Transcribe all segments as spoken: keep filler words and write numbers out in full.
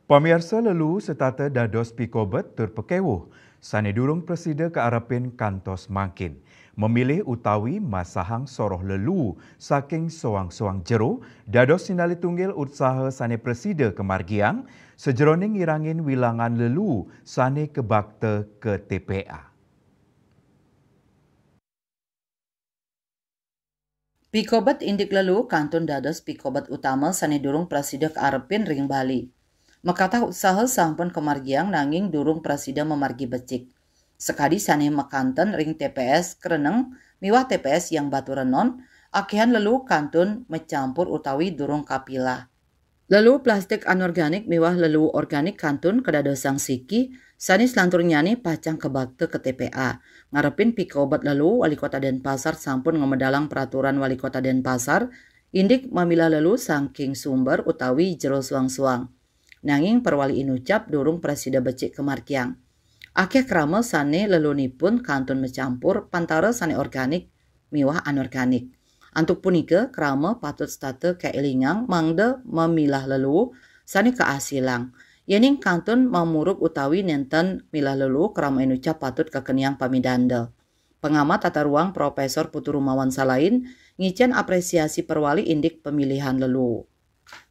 Pamiarsa, leluu setata dados pikobet tur pakewuh, sane durung prasida kaarepin kantos mangkin. Memilih utawi masahang soroh leluu saking soang-soang jero dados sinalih tunggil utsaha sane prasida kamargiang sajeroning ngirangin wilangan leluu sane kabakta ka T P A. Pikobet indik leluu kantun dados pikobet utama sane durung prasida kaarepin ring Bali. Makatah utsaha sampun kamargiang nanging durung prasida mamargi becik. Sakadi sane makanten ring T P S Kreneng miwah T P S Yang Batu Renon, akehan leluu kantun macampur utawi durung kapilah. Leluu plastik anorganik miwah leluu organik kantun kadadosang siki, sane salanturnyane pacang kabakta ka T P A. Ngarepin pikobet leluu, Wali Kota Denpasar sampun ngamedalang peraturan Wali Kota Denpasar, indik mamilah leluu saking sumber utawi jero soang-soang. Nanging perwali inucap durung prasida becik kamargiang. Akeh krama sane leluunipun kantun macampur pantara sane organik miwah anorganik. Antuk punika, krama patut setata kaelingang mangda mamilah leluu sane kaasilang. Yening kantun mamurug utawi nenten milah leluu, krama inucap patut kakeniang pamidanda. Pengamat tata ruang Profesor Putu Rumawan Salain ngicen apresiasi perwali indik pemilihan leluu.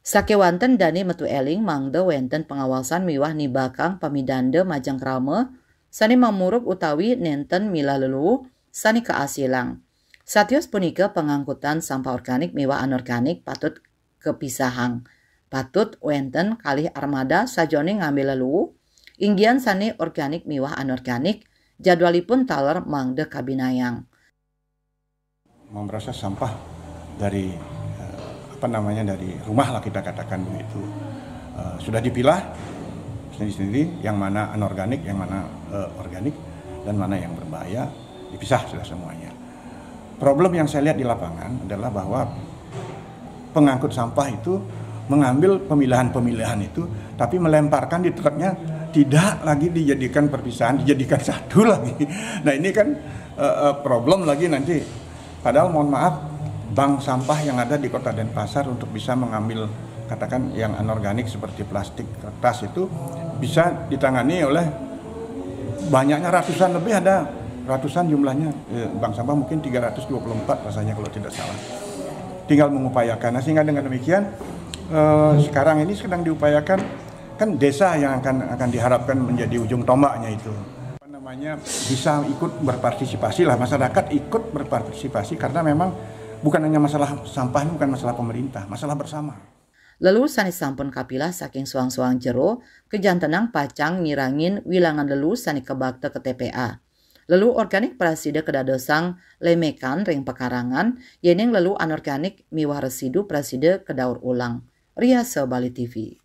Sakewanten dane metu eling mangda wenten pengawasan miwah nibakang pamidanda majeng krama sane mamurug utawi nenten milah leluu sane kaasilang. Satios punika, pangangkutan sampah organik miwah anorganik patut kapisahang. Patut wenten kalih armada sajeroning ngambil leluu, inggian sane organik miwah anorganik, jadwalipun taler mangda kabinayang. Memproses sampah dari, eh, apa namanya, dari rumah lah, kita katakan begitu. Eh, sudah dipilah sendiri-sendiri, yang mana anorganik, yang mana, eh, organik, dan mana yang berbahaya, dipisah sudah semuanya. Problem yang saya lihat di lapangan adalah bahwa pengangkut sampah itu mengambil pemilahan-pemilahan itu, tapi melemparkan di truknya, tidak lagi dijadikan perpisahan, dijadikan satu lagi. Nah, ini kan, eh, eh, problem lagi nanti. Padahal, mohon maaf, bank sampah yang ada di Kota Denpasar untuk bisa mengambil, katakan, yang anorganik seperti plastik, kertas itu bisa ditangani oleh banyaknya, ratusan lebih ada, ratusan jumlahnya. Eh, bank sampah mungkin tiga ratus dua puluh empat rasanya, kalau tidak salah. Tinggal mengupayakan. Nah, sehingga dengan demikian, eh, sekarang ini sedang diupayakan, kan desa yang akan, akan diharapkan menjadi ujung tombaknya itu. Apa namanya, bisa ikut berpartisipasi lah, masyarakat ikut berpartisipasi, karena memang bukan hanya masalah sampah, ini bukan masalah pemerintah, masalah bersama. Leluu sane sampun kapilah saking soang-soang jero kajantenang pacang ngirangin wilangan leluu sane kabakta ka T P A. Leluu organik prasida kadadosang lemekan ring pekarangan, yening leluu anorganik miwah residu prasida kadaur ulang. Riasa Bali T V.